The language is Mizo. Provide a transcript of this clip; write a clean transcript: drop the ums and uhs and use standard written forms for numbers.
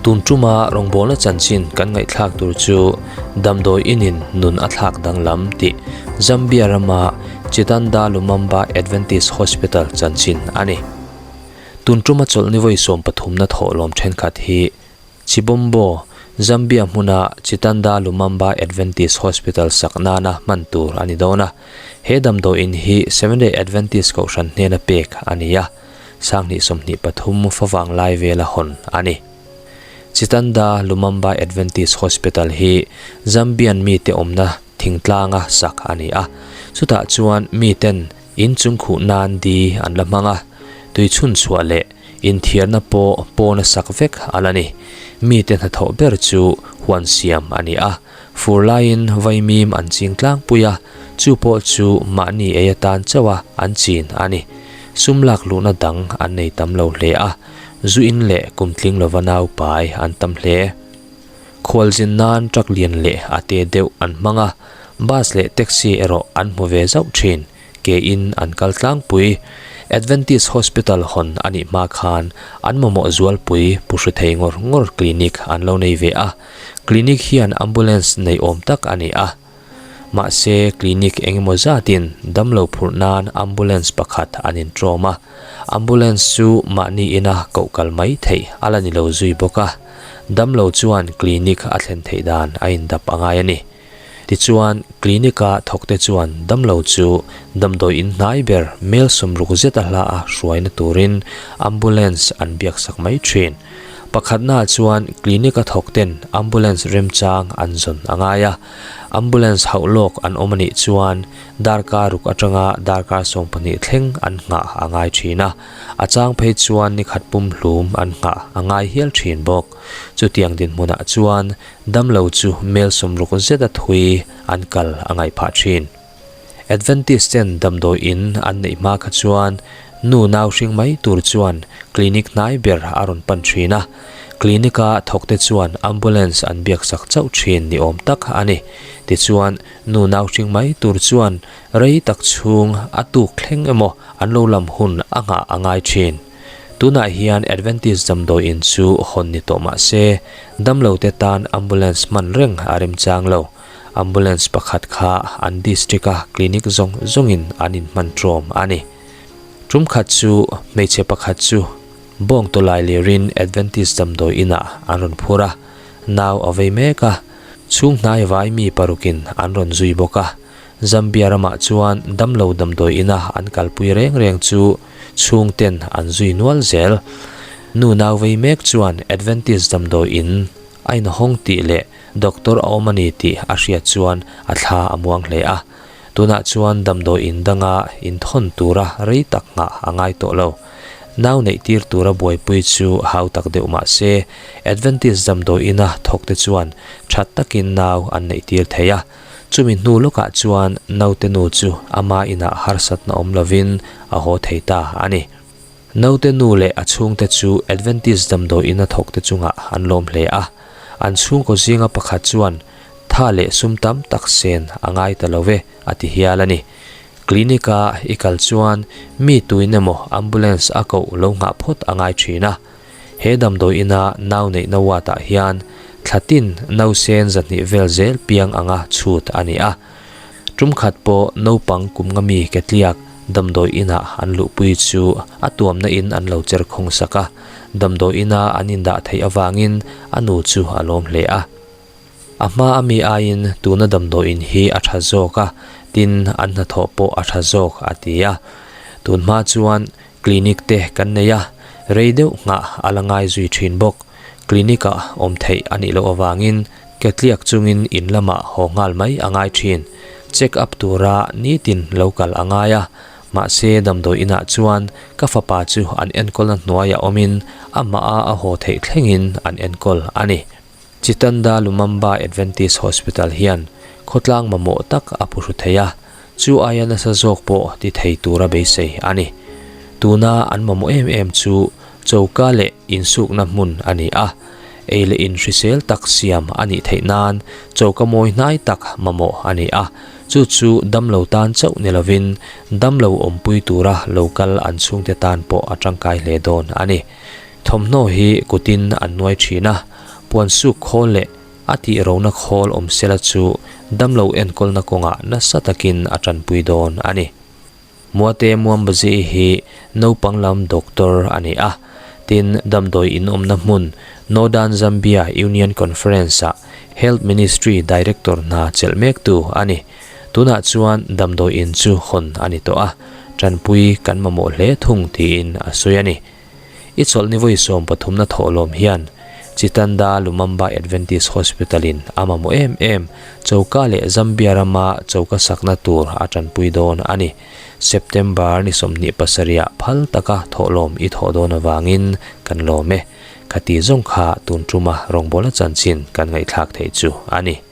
Tun tuma rawngbawlna chanchin kan ngaihthlak tur chu damdawi inin nun a thlak danglam tih Zambia rama Chitanda Lumumba Adventist Hospital chanchin a ni. Tun tuma chawlhni vawi sawmpathumna thawhlawm thenkhat hi Chibombo, Zambia hmuna Chitanda Lumumba Adventist Hospital sak nana hman tur a ni dawn a. He damdawiin hi Seventh-day Adventist Kohhran hnena pek a ni a, sanghnih 23 favang lai vela hawn a ni. Chitanda Lumumba Adventist Hospital hi Zambian mite awmna thingtlanga sak a ni a, chutah chuan miten inchung khuh nan di an la hmang a, tui chhun chhuah leh Inthiarna pawh pawn a sak vek a la ni. Mite hnathawh ber chu huan siam a ni a, fur laiin vaimim an ching tlangpui a, chu pawh chu mahni ei atan chauh a an chin a ni. Sum lak luhna dang an nei tam lo hle a, zu in leh kum tling lova naupai an tam hle. Khualzin nan truck lian leh a te deuh an hmang a, bus leh taxi erawh an hmu ve zauh thin. Ke in an kal tlangpui. Adventist Hospital hawn a nih hma khan an mamawh zualpui pu hri thei ngawr ngawr clinic an lo nei ve a. Clinic hian ambulance nei awm tak a ni a. Mahse clinic engemaw zatin damlo phurh nan ambulance pakhat an intrawm a. Ambulance chu mahni ina koh kal mai theih a la ni lo zui bawk a. Damlo chuan clinic a thlen theih dan a indap a ngai a ni. Tichuan, clinic-a thawkte chuan damlo chu damdawi in hnai ber mel sawmruk zet a hla a hruaina turin ambulance an biaksak mai thin. Pakhatnaah chuan clinic-a thawkten ambulance remchang an zawn a ngai a, ambulance hauh lawk an awm a nih chuan darkar ruk atanga darkar 12 thleng an nghah a ngai thin a, a chang phei chuan nikhat pumhlum an nghah a ngai hial thin bawk. Chutiang dinhmunah chuan Damlo chu mel 60 zet a thui an kal a ngaih phah thin. Adventist ten damdawi in an neih hma kha chuan nu nau hring mai tur chuan clinic hnai ber a rawn pan thin a, clinic a thawk te chuan ambulance an biak sak chauh thin ni awm tak a ni. Tichuan nu nau hring mai tur chuan rei tak chhung a tuk thleng emaw an lo lam hun a nghah a ngai thin. Tunah hian Adventist damdawi in chu hawn ni tawh mah se, damlote tan ambulance hman reng a remchang lo. Ambulance pakhat kha an district-a clinic zawng zawngin an inhman ṭawm a ni. Tum khat chu hmeichhe pakhat chu bawng tawlai lirin Adventist damdawi inah an rawn phur a, nau a vei mek a, chhung hnai vai mi parukin an rawn zui bawk a. Zambia ramah chuan damlo damdawi ina an kalpui reng reng chu chhungten an zui nual zel. Nu nau vei mek chuan Adventist damdawi in a inhawng tih leh doctor a awm a ni tih a hriat chuan a thla a muang hle a. Tunah chuan damdawi in danga inthawn tura rei tak nghah a ngai tawh lo. Nau neih tir tura buaipui chu hau tak deuh mah se Adventist damdawi ina thawkte chuan that takin nau an neih tir thei a. Chumi hnu lawkah chuan naute nu chu ama inah harsatna awm lovin a haw thei ta a ni. Naute nu leh a chhungte chu Adventist damdawi ina thawkte chungah an lawm hle a. An chhungkaw zinga pakhat chuan, Tha leh sum tam tak sen a ngai ta lo ve, a ti hial a ni. Clinic-a i kal chuan mi tuin emaw ambulance a koh lo nghah phawt a ngai thin a. He damdawi ina nau neihna ward-ah hian thla tin nausen 200 vel zel piang anga chhut a ni a. Tum khat pawh naupang kum nga mi ketliak damdawi inah an luhpui chu a tuamna in an lo cher khawng sak a, damdawi ina an indah theih avangin a nu chu a lawm hle a. A hma a mi aiin tuna damdawi in hi a tha zawk a, tin an hnathawh pawh a tha zawk a ti a. Tun hma chuan Clinic te kan nei a, rei deuh nghah a la ngai zui thin bawk. Clinic ah awm theih a nih loh avangin ketliak chungin in lamah haw nghal mai a ngai thin. Check up tura nitin lo kal a ngai a, mahse damdawi inah chuan ka fapa chu an enkawlna hnuaiah awmin amah a a haw theih thlengin an enkawl a ni. Chitanda Lumumba Adventist Hospital hian khawtlang mamawh tak a phuhru thei a, chu aia nasa zawk pawh ti thei tura beisei a ni. Tuna an mamawh em em chu choka leh insukna hmun a ni a, ei leh in hrisel tak siam a nih theih nan choka mawi hnai tak mamawh a ni a, chu chu damlo tan chauh ni lovin damlo awmpui tura lo kal an chhungte tan pawh a tangkai hle dawn a ni. Thawmhnaw hi kutin an nuai thin a. Puan suk khawl leh a tih rona khawl awm sela chu damlo enkawlna kawngah nasa takin a tanpui dawn a ni. Muate Muambazi hi naupang lam doctor a ni a, tin damdawi in awmna hmun Northern Zambia Union Conference-ah Health Ministry Director hna chelh mektu a ni. Tunah chuan damdawi in chu hawn a ni tawh a, tanpui kan mamawh hle thung tiin a sawi a ni. I chawlhni vawi sawmpathumna thawhlawm hian Chitanda Lumumba Adventist Hospital-in a mamawh em em choka leh Zambia rama choka sakna tur a tanpui dawn a ni. September ni 27ah phal taka thawhlawm i thawh dawn avangin kan lawm e. Khati zawng kha tun tuma rawngbawla chanchin kan ngaihthlak theih chu a ni.